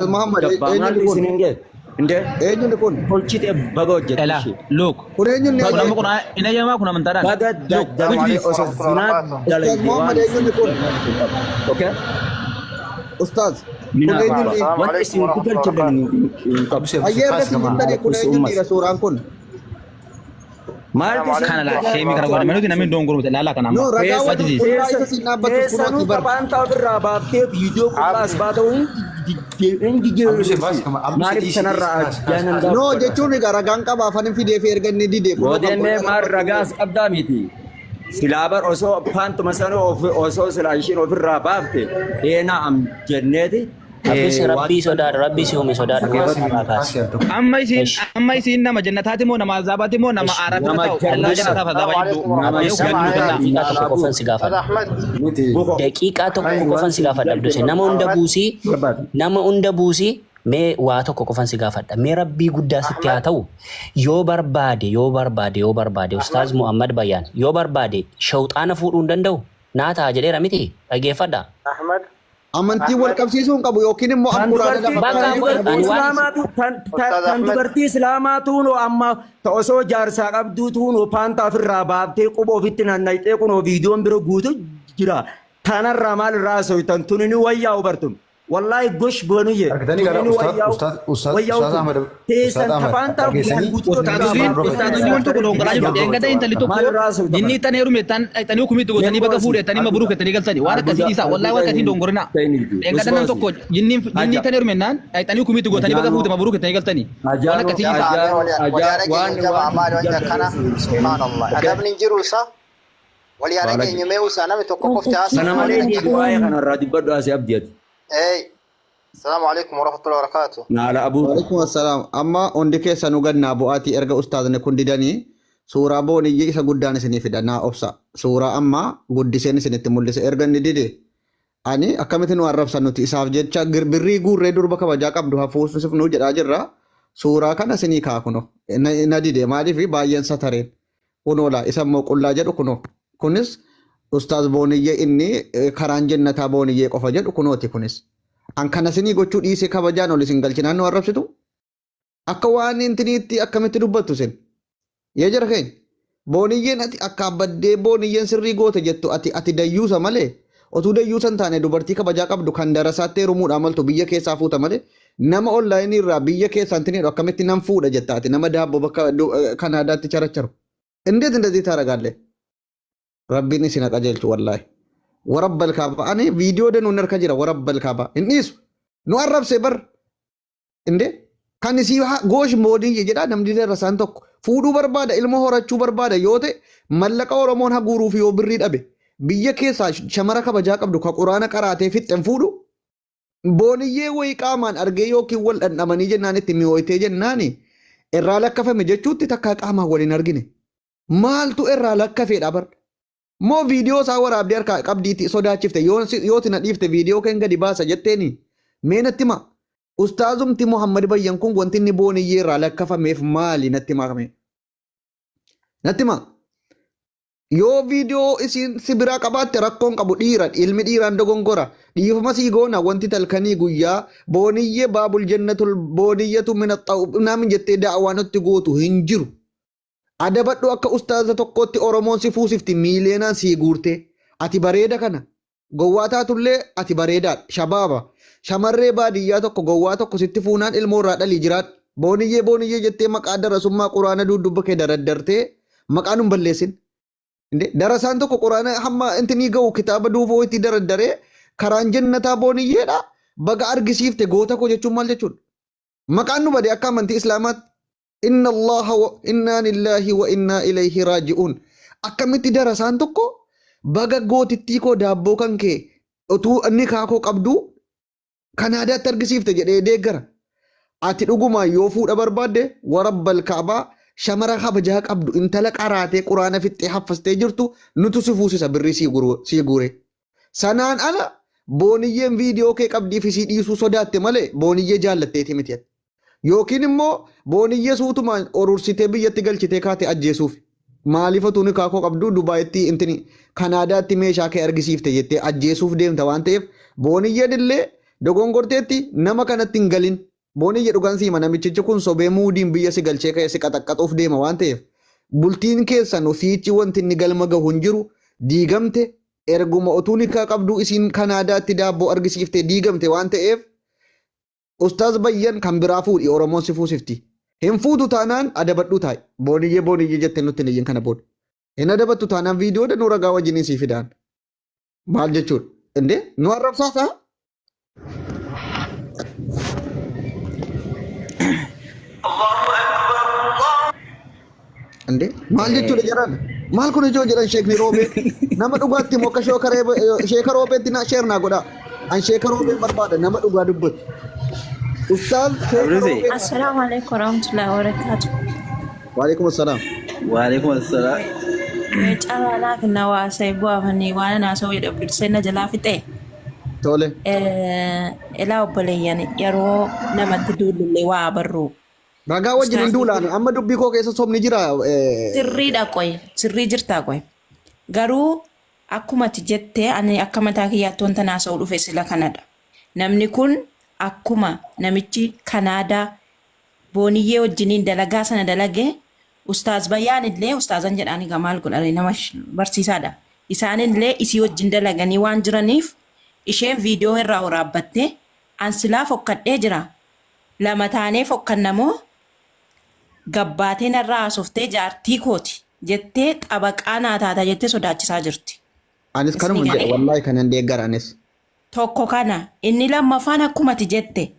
Muhammad Gabbaa eenyuun maaltu kun? isiniin ga'e? Indee Eenyuun kun? tolchite baga hojjette Ela, ishee. look. Kun eenyuun ni Kun ajee? amma kun hin ayyamaa kun amantaadhaan. Baga Look, which daddarbee this? osoo zinaa Ustaaz dalagde Muhammad waan eenyuun kun? Okay? Ustaaz kun Minaa eenyuun ni? baaba. Wanti isin itti galchitan hin qabu. Abse abse Ayyee kaas erga gama. jettanii kun Lakkoofsi eenyuun ummas. dhiira suuraan kun? Maaltu isin Kana laa sheemii kana godhame nuti namni doon gurmute laalaa kana No amma. ragaa What waliin is this? qullaa isa siin dhaabbattus kunoo Keessanuu ati bar. taphaan ofirraa baaftee viidiyoo qullaa as baata hin Abse jijjiirru. baas kama abse Maaliif dhiisi dhiisi sanarraa kaas kaas jaanan kaas. No daawwata? jechuun egaa ragaan qaba afaan fidee fi erga inni dide kunoo kan Boodennee qullaa maal dhaabbattu ragaas qabdaa miti. Silaa bar osoo paantuma sana osoo silaa ishiin ofirraa baafte eenaa am jenneeti. Abbisi rabbii sodaadhu rabbii si uume sodaadhu Kaas irraa kaas kaasi. yaaddu. Amma isiin Ish amma isiin nama jannataati moo nama azabaati moo nama ish aaraaf irra Nama taa'u nama Abbisi jannataaf azabaa jidduu. Nama Mee Abbisi of jannuu jannataati kennaa. daqiiqaa tokko maalaabu qofan si gaafadha. Miti. buko. Daqiiqaa tokko Waan qofan si isin gaafadha Abduse. Nama hunda buusii barbaadu. nama hunda buusii mee waa tokko qofan si gaafadha. Mee rabbii guddaa sitti haa ta'u yoo barbaade yoo barbaade yoo barbaade Ustaaz Muhammad Bayyaan yoo barbaade shawxaana fuudhuu hin danda'u naa ta'a jedheera miti dhaggeeffadha. Amantii wal qabsiisuu hin qabu yookiin immoo Tan an quraana dubartii lafa Bakka tan kaa'ee dubartii ani waan islaamaatu tan tan tan dubartii islaamaa tuunoo amma ta osoo jaarsaa qabduu tuunoo paantaa ofirraa baaftee quba ofitti nannayxee kunoo viidiyoon bira guutu jira. Tanarraa maal irraa haasoftan tuni ni wayyaa'u bartun. Wallaahi gosh booniyye Argitanii tuni gara ni ustaaz wayyaa'u ustaaz ustaaz wayyaa'u ustaaz tun. Ahmad ustaaz Teessan Ahmad tapaantaa dhageessanii guutuu ofirraa Ustaazonni baaftee ustaazonni wanti kun hongoraa jiru. Dheengadda intalli maal tokko irraa haasoftan jinni bara. ittan heerume tan dhaqxanii hukumiitti gootanii baga Nembosi fuudhe tanii mabruu kettanii galtanii waan akkasii arbuda dhiisaa wallahi waan arbuda akkasii hin dongorina. ta'in ilbi. Dheengadda nam Usboosi tokko jinni jinni aja ittan heerume naan dhaqxanii hukumiitti gootanii baga ajaanoo fuute mabruu kettanii galtanii waan ajaanoo akkasii dhiisaa. ajaanoo ajaa waan waan hin jalqabeessu Okay. Adabni jiru isa wal yaada Baala keenya mee usaa namni tokko qofti haasa'u Kana malee malee dhaggeeffatu. waa'ee kanarraa dubbadhu asii abdi ati. Hey, salaamu alaikum warahmatullahi wabarakatuh. Naala abuutu. Waalaikum assalaam. Amma hundi keessanuu gad naa bu'aatii erga ustaazni kun didanii suuraa booniyyee isa guddaan isinii fida naa obsa. Suuraa amma guddiseen isinitti mul'ise erga inni dide ani akkamitti nu arrabsan nuti isaaf jecha birrii guurree durba kabajaa qabdu hafuusifnu jedhaa jirra. Suuraa kana isinii kaa kuno na dide maaliif baay'een satareen kunoo laa isa immoo qullaa jedhu kunoo kunis ustaaz booniyyee inni karaan jennataa booniyyee qofa jedhu kunooti kunis. An kana isinii gochuu dhiisee kabajaan ol isin galchinaan nu arrabsitu? Akka waan intiniitti akkamitti dubbattu isin? Yaa jara keenya. Booniyyeen ati akka abbaddee booniyyeen sirrii goote jettu ati ati dayyuusa malee otuu dayyuusa hin taane dubartii kabajaa qabdu kan darasaatti heerumuudhaa maltu biyya keessaa fuuta malee nama onlaayinii irraa biyya keessaa intiniidhu akkamitti nan fuudha jetta ati nama daabboo bakka Kanaadaatti characharu. Indeet indazii taaragaallee. Rabbiin isin haa qajeelchu wallaahi. Warabbal kaaba ani viidiyoo danuun harka jira warabbal kaaba hin dhiisu. Nu arrabse bar inde kan isii goosh moodiyye jedha namni darasaan tokko fuudhuu barbaada ilma horachuu barbaada yoo ta'e mallaqa Oromoon haguuruuf yoo birrii dhabe biyya keessaa shamara kabajaa qabdu ka quraana qaraatee fixxen fuudhu booniyyee wayii qaamaan argee yookiin wal dhandhamanii jennaan itti mi'ooytee jennaani irraa lakkafame jechuutti takkaa qaamaan wal hin argine. Maaltu irraa lakkafeedha bar. Moo viidiyoo isaa waraabdee harkaa qabdiitti sodaachifte yoo yoo tina dhiifte viidiyoo keen gadi baasa jetteeni mee natti himaa. Ustaazumti Muhammad Bayyan kun wanti inni booniyyee irraa lakkafameef maali natti himaa mee. Natti himaa. Yoo viidiyoo isiin si biraa qabaatte rakkoon qabu dhiira ilmi dhiiraan dogongora dhiifama sii goona wanti talkanii guyyaa booniyyee baabul jannatul booniyyatu mina xa'u naamin jettee da'awaa nutti gootu hin jiru. Adabadhu akka ustaaza tokkootti Oromoon si fuusifti miileenaan sii guurtee. Ati bareeda kana. Gowwaa taatullee ati bareedaadha. Shabaaba. Shamarree baadiyyaa tokko gowwaa tokko sitti fuunaan ilmoo irraa dhalii jiraadhu. Booniyyee booniyyee jettee maqaa darasummaa quraana duudubba kee daraddartee maqaa nun balleessin. Inde darasaan tokko quraana hamma intinii ga'u kitaaba duufoo itti daraddaree karaan jennataa booniyyeedha. Baga argisiifte goota koo jechuun maal jechuudha? Maqaan nu bade akka amantii Islaamaatti. Inna Allaha wa innaa lillaahi wa innaa ilayhi raaji'uun. Akkamitti darasaan tokko baga gootittii koo daabboo kan kee utuu inni kaakoo qabduu Kanaadaatti argisiifte jedhee deeggara. Ati dhugumaan yoo fuudha barbaadde warabbal kaabaa shamara kabajaa qabdu intala qaraatee quraana fixxee haffastee jirtu nutu si fuusisa birrii sii guuree. Sanaan ala booniyyeen viidiyoo kee qabdiif isii dhiisuu sodaatte malee booniyyee jaallatteeti miti. ati. Yookiin immoo booniyyee suutumaan orursitee biyyatti galchitee kaate ajjeesuuf. Maaliif otuu nikaa koo qabduu Dubaayitti intini Kanaadaatti meeshaa kee argisiifte jettee ajjeesuuf deemta waan ta'eef booniyyeen illee Dogongorteetti nama kanatti hin galin. Booniyye dhugaan siima namichichi kun sobee muudiin biyya si galchee ka'ee si qaxaqqaxuuf deema waan ta'eef bultiin keessan siichi wanti inni galma gahu hin jiru diigamte erguma otuu nikaa qabduu isiin Kanaadaatti daabboo argisiiftee diigamte waan ta'eef Ustaaz Bayyan kan biraa fuudhi Oromoon si fuusifti. Hin fuutu taanaan adabadhuu taa'i. Booniyyee booniyyee jettee nutti hin iyyin kana booda. Hin adabattu taanaan viidiyoo danuu ragaa wajjiniin sii fidaan. Maal jechuudha? Indee nu arrabsaasaa? Indee maal jechuudha jedhan? Maal kun ijoo jedhan sheekni roobee? Nama dhugaatti immoo akka sheeka roobeetti na sheer naa godhaa. An sheeka roobeen barbaada nama dhugaa dubbatu. Ustaaz sheeka Abrise. roobee. Assalamu alaikum warahmatullahi wabarakatuh. Waalaikum assalaam. Waalaikum assalam. Carraa naa kenna waa sa'i bu'aafanii waan haasa'uu jedhu dursee na jalaa fixee. Tole. Ilaa obboleeyyan yeroo namatti duulullee waa barru. Ragaa wajjin hin Ustaazni duulaani. Amma dubbii koo keessa sobni jira. Sirriidha qoy sirrii jirtaa qoy. Garuu akkuma ati jette ani akka mataa kiyyaatti wanta naasa'uu dhufe sila kanadha. Namni kun akkuma namichi Kanaadaa Booniyyee wajjiniin dalagaa sana dalage Ustaaz Bayyaan illee ustaazan jedhaan egaa maal godhare nama barsiisaadha. Isaan illee isii wajjin dalaganii waan jiraniif isheen viidiyoo irraa waraabbatte an silaa fokkadhee jira lama taanee fokkanna moo gabbaatee narraa haasoftee jaartii kooti jettee xabaqaa naa taata jettee sodaachisaa jirti. Anis kanuma Isinii jedha galee? wallaahi kanan deeggara anis. Tokko kana. Inni lammaffaan akkuma ati jette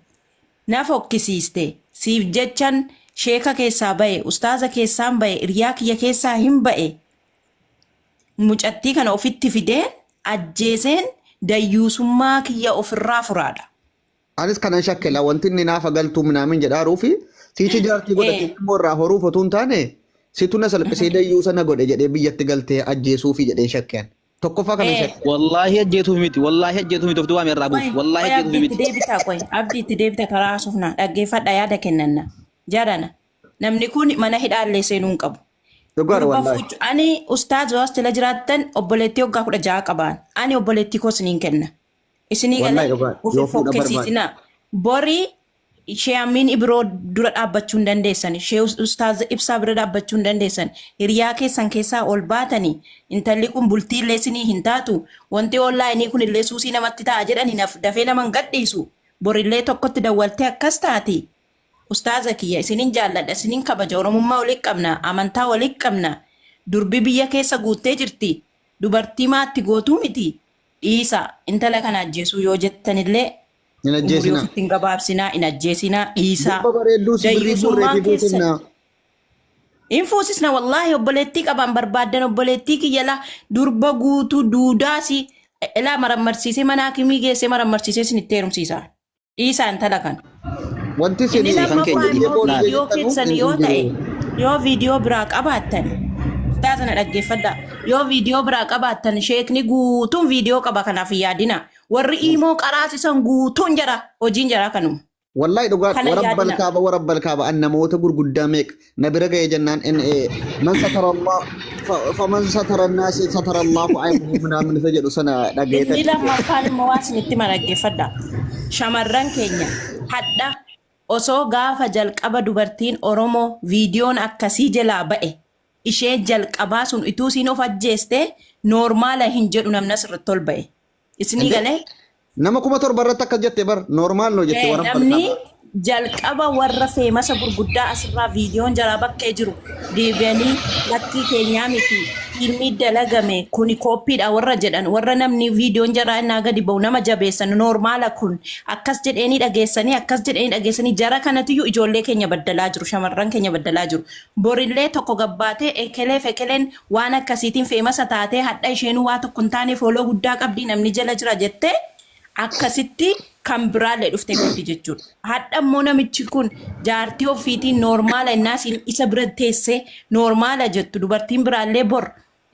na fokkisiiste siif jechan sheeka keessaa ba'e ustaaza keessaan ba'e hiriyaa kiyya keessaa hin ba'e mucattii kana ofitti fideen ajjeeseen dayyuusummaa kiyya ofirraa furaadha. Anis kanan shakkela wanti inni naafa galtuu minaamin jedhaaruu fi siichi jaartii godhatee immoo irraa horuuf otuu hin taane situ na salphisee dayyuu sana godhe jedhee biyyatti galtee ajjeesuufi jedhee shakkeen. Tokkoffaa kanan shakke. Wallaahi ajjeetuuf miti. Wallaahi ajjeetuuf miti. Ofti waame irraa buuf. Qoy, Wallaahi qoy ajjeetuuf abdii itti miti. deebitaa qoy abdii itti deebita karaa haasofna dhaggeeffadha yaada kennanna jarana namni kun mana hidhaallee seenuu hin qabu. Dhugaadha Durba wallaahi. fuuchu ani ustaaz yoo as jala jiraattan obboleettii waggaa 16 qabaan ani obboleettii koo isiniin kenna. Isinii Wallaahi galee dhugaadha. of Yoo hin fuudha barbaade. fokkisiisinaa. Bori ishee ammiin ibiroo dura dhaabbachuu hin dandeessan. Ishee ustaaz ibsaa bira dhaabbachuu hin dandeessan. Hiriyaa keessan keessaa ol baatanii intalli kun bultii illee isinii hin taatu. Wanti onlaayinii kun illee suusii namatti ta'a jedhani naf dafee nama hin gadhiisu. Borillee tokkotti dawwaltee akkas taati. Ustaaza kiyya isinin jaalladha isinin kabaja Oromummaa walitti qabna amantaa walitti qabna durbi biyya keessa guuttee jirti dubartii maatti gootuu miti dhiisaa intala kana ajjeesuu yoo jettanillee Hin umurii ajjeesinaa. ofitti hin gabaabsinaa hin ajjeesinaa dhiisaa Durba bareedduu si birrii guurree dayyuusummaan fi keessan guutumnaa. hin fuusisna wallaahi obboleettii qaban barbaaddan obboleettii kiyya laa durba guutuu duudaasi ilaa marammarsiisee mana hakimii geessee marammarsiisee isinitti heerumsiisa. Dhiisaa intala kana. Wanti isin Inni Kan lammaffaa keenya immoo booniyee viidiyoo jettanu keessan hin yoo ta'e jiru. yoo viidiyoo biraa qabaattan kutaa sana dhaggeeffadhaa. Yoo viidiyoo biraa qabaattan sheekni guutuun viidiyoo qaba kanaaf hin yaadina. Warri iimoo qaraasisan guutuun jara hojiin jaraa kanuma. Wallahi dhugaa Kana warabbal yaadina. kaaba warabbal kaaba an namoota gurguddaa meeqa na bira ga'e jennaan in man satara Allah faman satara naasi satara Allahu aybuhu minaamin isa jedhu sana Inni dhageetan. lammaffaan immoo waan isinitti hima dhaggeeffadha. Shamarran keenya hadha osoo gaafa jalqaba dubartiin Oromoo viidiyoon akkasii jalaa ba'e ishee jalqabaa sun ituu isiin of ajjeeste noormaala hin jedhu namni asirratti ol ba'e. Isinii Inde galee? nama 7000 irratti akkas jette bar normaal no jette warabbal Namni kaaba. jalqaba warra feemasa gurguddaa asirraa viidiyoon jaraa bakkee jiru deebi'anii lakkii keenyaa miti fiilmii dalagame kuni kooppiidha warra jedhan warra namni viidiyoon jaraa innaa gadi ba'u nama jabeessan noormaala kun akkas jedheenii dhageessanii akkas jedheenii dhageessanii jara kanatiyyuu ijoollee keenya baddalaa jiru shamarran keenya baddalaa jiru borillee tokko gabbaatee ekeleef ekeleen waan akkasiitiin feemasa taatee hadha isheenuu waa tokko hin taane fooloo guddaa qabdii namni jala jira jettee akkasitti kan biraallee dhuftee gooti jechuudha. Hadha immoo namichi kun jaartii ofiitiin noormaala innaa isiin isa bira teessee noormaala jettu dubartiin biraallee bor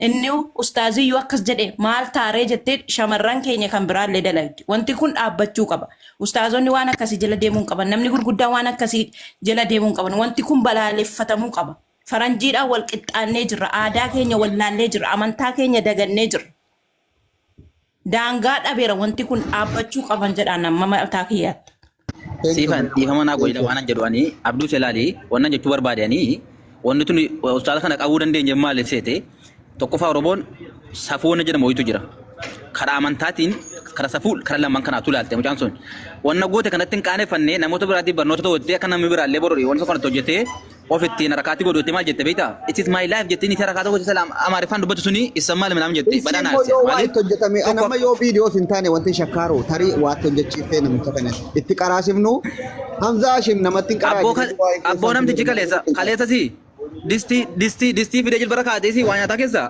inni ustaaziyyuu akkas jedhe maal taaree jettee shamarran keenya kan biraallee dalagdi. Wanti kun dhaabbachuu qaba. Ustaazonni waan akkasii jala deemuu hin qaban. Namni gurguddaan waan akkasii jala deemuu hin qaban. Wanti kun balaaleffatamuu qaba. Faranjiidhaan wal qixxaannee jirra. Aadaa keenya wallaallee jirra. Amantaa keenya dagannee jirra. Daangaa dhabeera wanti kun dhaabbachuu qaban jedhaan amma mataa kiyyaatti. Siifan dhiifama naa godhidha waan an jedhu ani Abduu Selaali wannan jechuu barbaade ani wanni tuni ustaaza kana qabuu dandeenye maaliif seete tokkoffaa Oromoon safuu wanna jedhamu wayitu jira. Karaa amantaatiin karaa safuu karaa lamaan kanaatu ilaalte mucaan sun. Wanna goote kanatti hin qaaneffanne namoota biraatiif barnoota ta'u jettee akka namni biraallee boru wanta kanatti hojjetee of ittiin harakaatii godhu jettee maal jette beektaa? It is my life jettee ni harakaata gote salaam Amaariffaan dubbatu suni isa maal minaamin jette Issi badaan immoo aarse. yoo waa Maaliif itti hojjetame tokko anamma yoo viidiyoos hin taane wanti shakkaaru tarii waa itti hojjechiiftee namicha kana itti qaraasifnu Hamza Hashim namatti hin qaraa Abboo jedhee waa'ee abboo keessan namtichi kaleessa kaleessa si distii distii distii fidee jilbara kaatee si waa nyaataa keessa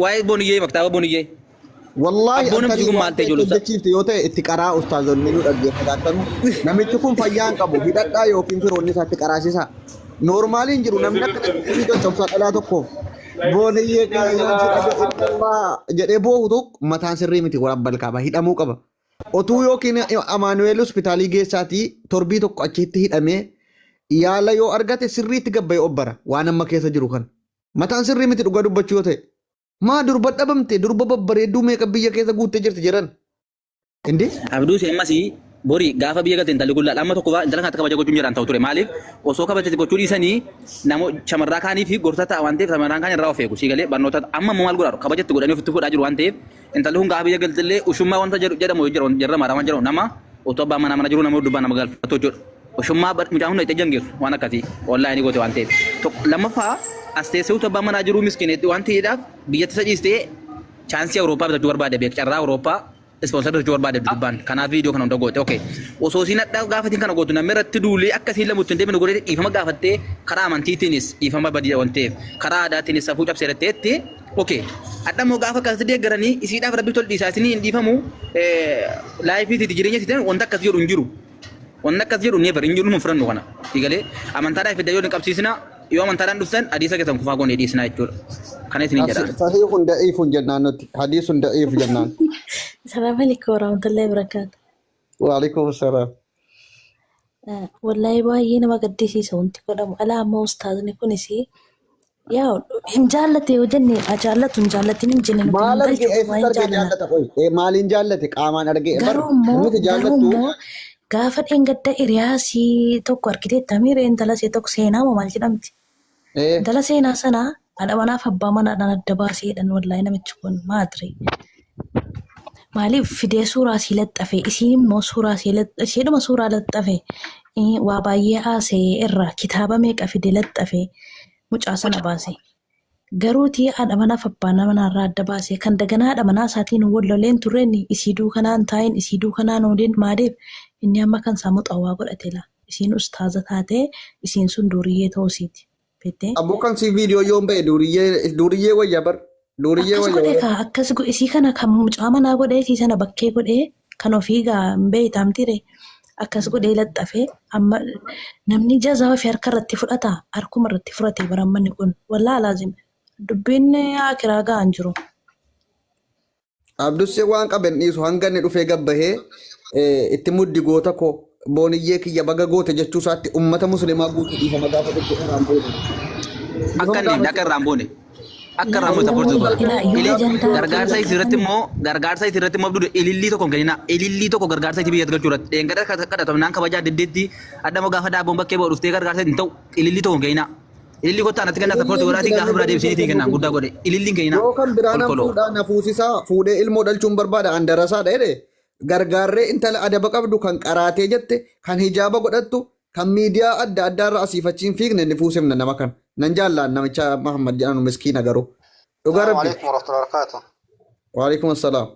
waa'ee boniyyee maktaaba boniyyee Wallaahi abboo namtichi antarii kun waan maal ta'e itti ijoollusa. hojjechiifte yoo ta'e itti qaraa ustaazonni nu dhaggeeffatattanu namichi kun fayyaa hin qabu hidhadhaa yookiin firoonni isaa itti qaraasisa. Noormaaliin jiru namni akka namichi caccabsaa dhalaa tokkoof booniyyee kana yoon si dhabe illallah jedhee boo'u tokko mataan sirrii miti warabbal qaba hidhamuu qaba. Otuu yookiin Amaanu'eel hospitaalii geessaatii torbii tokko achitti hidhamee yaala yoo argate sirriitti gabbayee obbara waan amma keessa jiru kana. Mataan sirrii miti dhugaa dubbachuu yoo ta'e. Maa durba dhabamte durba babbareedduu meeqa biyya keessa guuttee jirti jedhan. Indi Abduu si ammas bori gaafa biyya galte intalli gullaa amma tokko intala kanatti kabaja gochuun jedhan ta'u ture maaliif osoo kabajate gochuu dhiisanii namo shamarraa kaanii fi gorsa ta'a waan ta'eef shamarraan kaan irraa of eegu sii galee barnoota amma immoo maal godhaaru kabajatti godhanii ofitti fuudhaa jiru waan ta'eef intalli kun gaafa biyya galte illee ushummaa wanta jedhu jedhamu jira jarra maraa waan jedhamu nama otoo abbaa manaa mana jiru nama dubbaa nama galfatu jechuudha. Ushummaa mucaan hunda itti jangeessu waan akkasii wallaahi ni goote waan ta'eef. Tokko lammaffaa as teessee utuu abbaa manaa jiruu miskineetti waan ta'eedhaaf biyyatti isa dhiistee chaansii Awurooppaa bitachuu barbaade beek carraa Awurooppaa ispoonsar bitachuu barbaade dubbaan kanaaf viidiyoo kana hunda goote okay osoo isiin hadhaa gaafatiin kana gootu namni irratti duulee akka isiin lamutti hin deemne godhee dhiifama gaafattee karaa amantiitiinis dhiifama badii waan ta'eef karaa aadaatiinis safuu cabsee jetteetti okay hadha immoo gaafa akkasitti deeggaranii isiidhaaf rabbi tol dhiisaa isinii hin dhiifamu laayifiitiiti jireenya isiitiin wanta akkas jedhu hin jiru. Wanni akkas jedhu never hin jiru nu fudhannu kana. Egalee amantaadhaan fidda yoo hin qabsiisina yoo amantaadhaan dhuftan hadiisa keessan kufaa goonee dhiisnaa jechuudha. Kana isiniin jedhaan. Sahiihun da'iifun jennaan nuti hadiisun da'iif jennaan. Assalamu alaikum warahmatullahi wabarakatuh. Waalaikum salaam. Wallahi baay'ee nama gaddisiisa wanti godhamu. Alaa ammoo ustaazni kunis yaa hin jaallate yoo jenne haa jaallatu hin jaallatin hin jenne nuti Maal hin arge galchu eessatti waa hin arge jaallanna. jaallata qoy maaliin jaallate qaamaan arge bar Garuu immoo namni garuu jaallattu immoo gaafa dheengadda hiriyaasii tokko argiteetta miiree intala ishee tokko seenaa moo maal jedhamti? Intala seenaa sana haadha manaaf abbaa manaadhaan adda baasee jedhan wallaahi namichi kun maatire. Maaliif fidee suuraa isii laxxafe isiin immoo suuraa isii isheedhuma suuraa laxxafe waa baay'ee haasa'e irraa kitaaba meeqa fide laxxafe mucaa sana baase. Garuutii haadha manaaf abbaa manaarraa adda baase kan daganaa haadha manaa isaatiin wal loleen turreen isii duukanaan taa'in isii duukanaan oolin maaliif inni amma kan isaa muxawwaa godhate laa isiin ustaaza taatee isiin sun duuriyyee ta'uu isiiti. Beektee? Abboo kan si viidiyoo yoon ba'e duuriyyee duuriyyee wayya bar duuriyyee Akkas wayya godhe warra. kaa akkas godhe isii kana kan mucaa manaa godhee isii sana bakkee godhee kan ofii gaa hin beektamtire akkas godhee laxxafee amma namni jazaa ofii harka irratti fudhata harkuma irratti fudhate barammanni kun wallaa laazim dubbiin akiraa gaa hin jiru. Abdussee waan qabe hin dhiisu hanga inni dhufee gabbahee itti muddi goota koo booniyyee kiyya baga goote jechuu isaatti ummata musliimaa guutuu dhiifama gaafatutti irraan boone. Akka inni akka irraan boone. Akka irraan boone sappoortii godha. Ilaa yoo Ilii ajandaa gargaarsa isii irratti immoo gargaarsa isii irratti immoo abduu ilillii tokko hin kenninaa. Ilillii tokko gargaarsa isii biyyatti galchuu irratti. Dheengadha kadhatamnaan kabajaa deddeetti adda gaafa daaboon bakkee ba'u dhuftee gargaarsa hin ta'u ilillii tokko hin kenninaa. Ililli kottaa natti kennaa sappoortii godhaatii gaafa biraa deebisee kennaan guddaa godhe. Ililli hin kenninaa. Yoo kan biraa nan Kolkoloo. fuudhaa na fuusisaa fuudhee ilmoo dhalchuun barbaada an darasaadha jedhe gargaarree intala adaba qabdu kan qaraatee jette kan hijaaba godhattu kan miidiyaa adda addaarra asiif achi hin fiigne ni fuusifna nama kana. Nan jaallaan namicha Mahammad jedhamu miskiina garuu. Dhugaa Salaamu rabbi. alaikum warahmatullahi wabarakatuh. Waalaikum assalaam.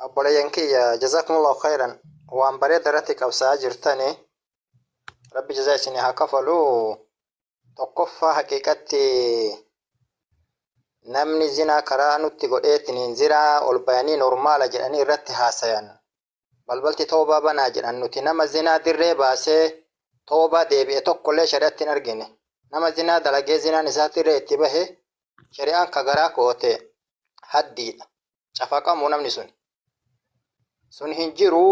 Obboleeyyan kiyya jazakumullahu khairan waan bareeda irratti qabsaa'aa jirtani rabbi jazaa isinii haa kafalu tokkoffaa haqiiqatti namni zinaa karaa nutti godheetiniin zinaa ol bayanii normaala jedhanii irratti haasayan balbalti toobaa banaa jedhan nuti nama zinaa dirree baasee toobaa deebi'e tokkollee shari'atti hin argine nama zinaa dalagee zinaan isaa dirree itti bahe shari'aan ka garaa koote haddiidha cafaqamu namni sun sun hin jiru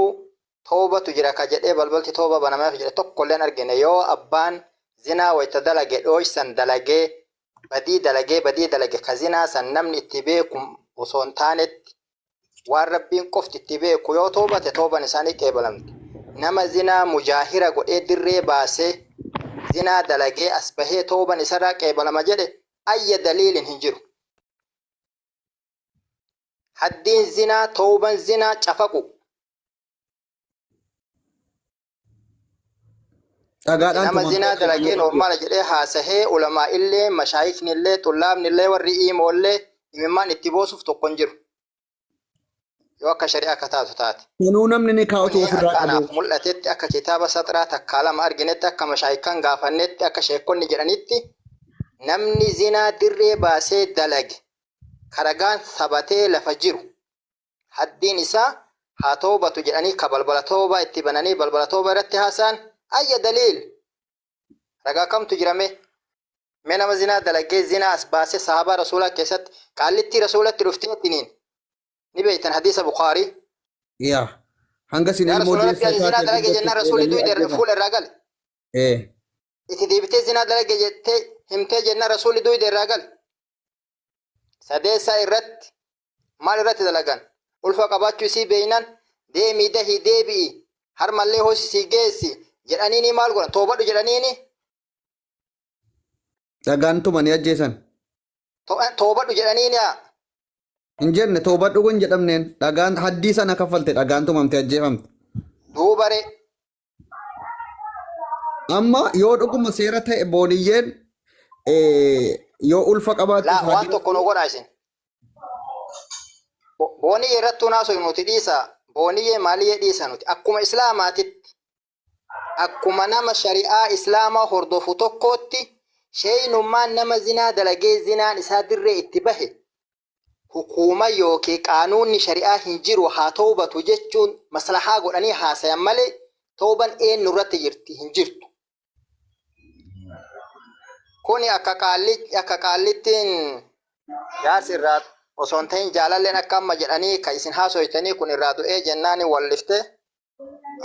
toobatu jira ka jedhee balbalti tooba banameef jedhe tokkollee hin argine yoo abbaan zinaa wayta dalage dhooysan dalagee badii dalagee badii dalage ka zinaa san namni itti beeku osoo hin taanetti Waan Rabbiin qofti itti beeku yoo toobate tooban isaanii qeebalamti. Nama zinaa mujaahira godhee dirree baasee zinaa dalagee as bahee tooban isarraa qeebalama jedhe ayya daliilin hin jiru. Haddiin zinaa tooban zinaa cafaqu. Dhagaadhaan Nama tumamtee zinaa dalagee normaala jedhee haasahee ulamaa illee mashaayikni illee xullaabni illee warri iimoollee imimmaan itti boosuuf tokko hin jiru. Yoo akka shari'aa akka taatu taate. Sanuu namni ni kaa'utu Kuni ofirraa akka qabu. anaaf mul'atetti akka kitaaba saxraa takkaa lama arginetti akka mashaayikan gaafannetti akka sheekonni jedhanitti namni zinaa dirree baasee dalage karagaan sabatee lafa jiru haddiin isaa haa toobatu jedhanii ka balbala toobaa itti bananii balbala toobaa irratti haasa'an ayya daliil ragaa kamtu jira mee mee nama zinaa dalagee zinaa as baasee sahabaa rasuulaa keessatti qaallittii rasuulatti dhufteettiniin ni beektan hadiisa Bukaarii. Yaa. Hanga isin Yaa ilmoo rasuula rabbi deessee ani zinaa taatee dalage jennaan guddattu rasuulli eeganii duyda ajjeesan. fuula irraa gale. Ee. Itti deebitee zinaa dalage jettee himtee jennaan rasuulli duyda irraa gale. Sadeessaa irratti maal irratti dalagan? Ulfa qabaachuu isii beeynan deemii dahii deebi'i harmallee hoosisii geessi jedhaniini maal godhan? Toobadhu jedhaniini Dhagaan tumanii ajjeesan. Toobadhu jedhaniini haa. Hin jenne toobadhu kun jedhamneen dhagaan haddii sana kaffalte dhagaan tumamte ajjeefamte. Duubare Amma yoo dhuguma seera ta'e booniyyeen yoo ulfa qabaattu laa waan tokko nu godhaa isin. Booniyyee irrattuu naasoo nuti dhiisa. Booniyyee maaliyyee dhiisa nuti. Akkuma islaamaatitti akkuma nama shari'aa islaamaa hordofu tokkootti sheeynummaan nama zinaa dalagee zinaan isaa dirree itti bahe hukuuma yookiin qaanuunni shari'aa hin jiru haa toobatu jechuun maslahaa godhanii haasayan malee tooban eenyu irratti jirti hin jirtu. Kuni akka qaalli akka qaallittiin jaarsi irraa osoo hin ta'in jaalalleen akka amma jedhanii kan isin haasoytanii kun irraa du'ee jennaani wallifte.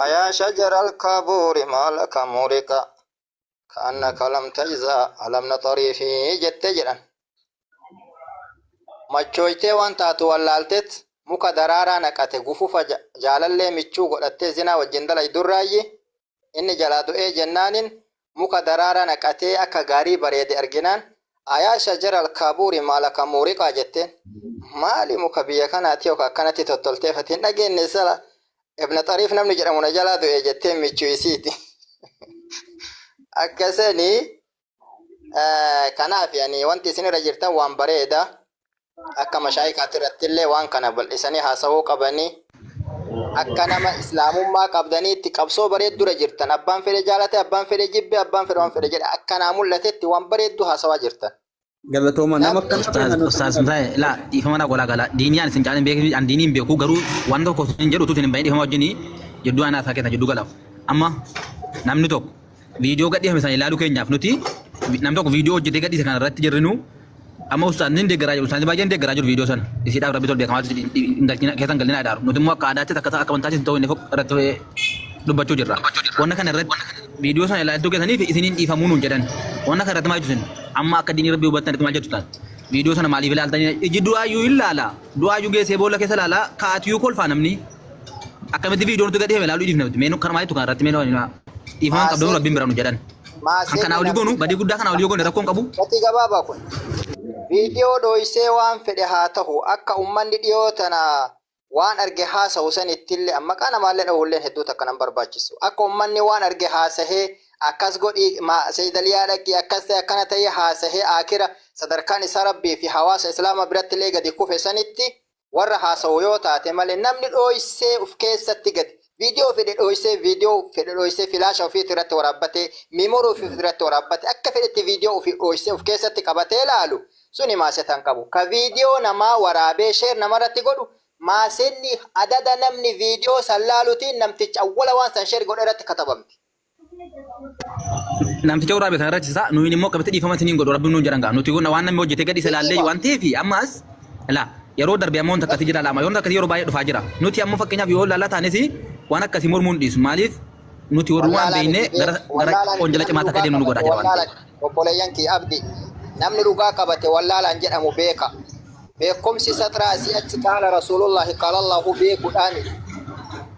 Ayaa shajara alkaabuuri maalaka muriqa ka'annaka lam tajza alamna xariifii jettee jedhan. Machooytee waan taatu wallaaltet muka daraaraa naqate gufufa jaalallee michuu godhattee zinaa wajjin dalaydurraayyi inni jalaa du'ee jennaanin muka daraaraa naqatee akka gaarii bareede arginaan ayaa shajara alkaabuuri maalaka muriqaa jetteen. Maali muka biyya kanaati yookaan akkanatti tottolteefati hin dhageenye sala Ibn Xariif namni jedhamu na jalaa du'e jetteen michuu isiiti. Akkasanii kanaaf yani wanti isin irra jirtan waan bareeda. Akka mashaayikaatti irratti illee waan kana bal'isanii haasawuu qabanii akka nama islaamummaa qabdaniitti qabsoo bareeddura jirtan. Abbaan fedhe jaalate, abbaan fedhe jibbe, abbaan fedhe waan fedhe jedhe akkanaa mul'atetti waan bareeddu haasawaa jirtan. Galatooma nama Namni akkana Ustaaz feena nuti Ustaaz Msaa'e laa dhiifama naa godhaa gala diinii ani isin caaleen beeku an diinii hin beeku garuu waan tokko isin jedhu utuu isin hin bahin dhiifama wajjin jidduu anaa isaa keessa jidduu galaaf amma namni tokko viidiyoo gadhiifame sana ilaaluu keenyaaf nuti namni tokko viidiyoo hojjetee gadhiise kana irratti jirrinu amma ustaazni hin deeggaraa jiru ustaazni baay'een deeggaraa jiru viidiyoo sana isiidhaaf rabbi tol beekamaatu hin galchina keessa hin galchina jedhaaru nuti immoo akka aadaattis akka akka amantaattis hin ta'u inni irratti dubbachuu jirra wanna kana irratti viidiyoo sana ilaaltuu keessaniif isiniin dhiifamuu nuun jedhan wanna kana irratti maal jettu isin amma akka diinii rabbii hubattanitti maal jettu taate viidiyoo sana maaliif ilaaltanii iji du'aayyuu hin laala du'aayyuu geessee boolla keessa laala kaatiyuu kolfaa namni akkamitti viidiyoo nuti gadhiifame ilaaluu dhiifne nuti mee kana maal jettu kana irratti mee dhiifaman qabdanuu maaseen rabbiin bira nu jedhan kan kanaa maaseenni olii goonu namticha badii guddaa kanaa olii goone rakkoon qabu Gatii gabaabaa kun viidiyoo dhooysee waan fedhe haa tahu akka ummanni dhiyoo tana waan arge haasahu sanittillee maqaa namaallee dhahuulleen hedduu takka nan barbaachisu. Akka ummanni waan arge haasahee akkas godhii seydaliyaa dhaqii akkas ta'e akkana ta'e haasahee aakira sadarkaan isaa rabbii fi hawaasa islaama birattillee gadi kufe sanitti warra haasahu yoo taate malee namni dhooysee uf keessatti gadi viidiyoo fedhe dhooysee viidiyoo fedhe dhooysee filaasha ofiitti irratti waraabbatee miimorii ofii irratti waraabbatee akka fedhetti viidiyoo ofii dhooysee uf keessatti qabatee laalu suni maaseta hin qabu. Ka viidiyoo namaa waraabee sheer namarratti godhu maasenni adada namni viidiyoo san laalutiin namticha awwala waan san sheer godhe irratti katabamti. Namticha waraabe sana irratti isaa nuyin immoo akkamitti dhiifama isiniin godhu rabbiin nuun jedhan gaa nuti kun waan namni hojjetee gadhiise ilaallee Kijiba. waan ta'eef ammas laa yeroo darbe ammoo wanta akkasii jira laama yeroo akkasii yeroo baay'ee dhufaa jira nuti ammoo fakkeenyaaf yoo laalaa taanes waan akkasii mormuu hin dhiisu maaliif nuti warri waan Wallaalaa beekne miti gara gara wallaalaa miti wanjala namni cimaatti akka dhugaa deemnu nu qabate godhaa jira waan wallaala ta'eef. obboleeyyan kee abdi namni dhugaa qabate wallaalaan jedhamu beeka. Beekumsi satraa asii achi qaala Rasuulullaahi qaala Allaahu beekuudhaani.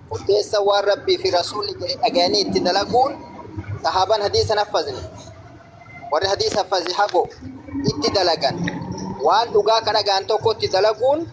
Murteessa waan Rabbii fi Rasuulli jedhe dhagayanii itti dalaguun sahaabaan hadiisa hin haffazne. Warri hadiisa haffaze hago itti dalagan. Waan dhugaa ka dhagayan tokko itti dalaguun.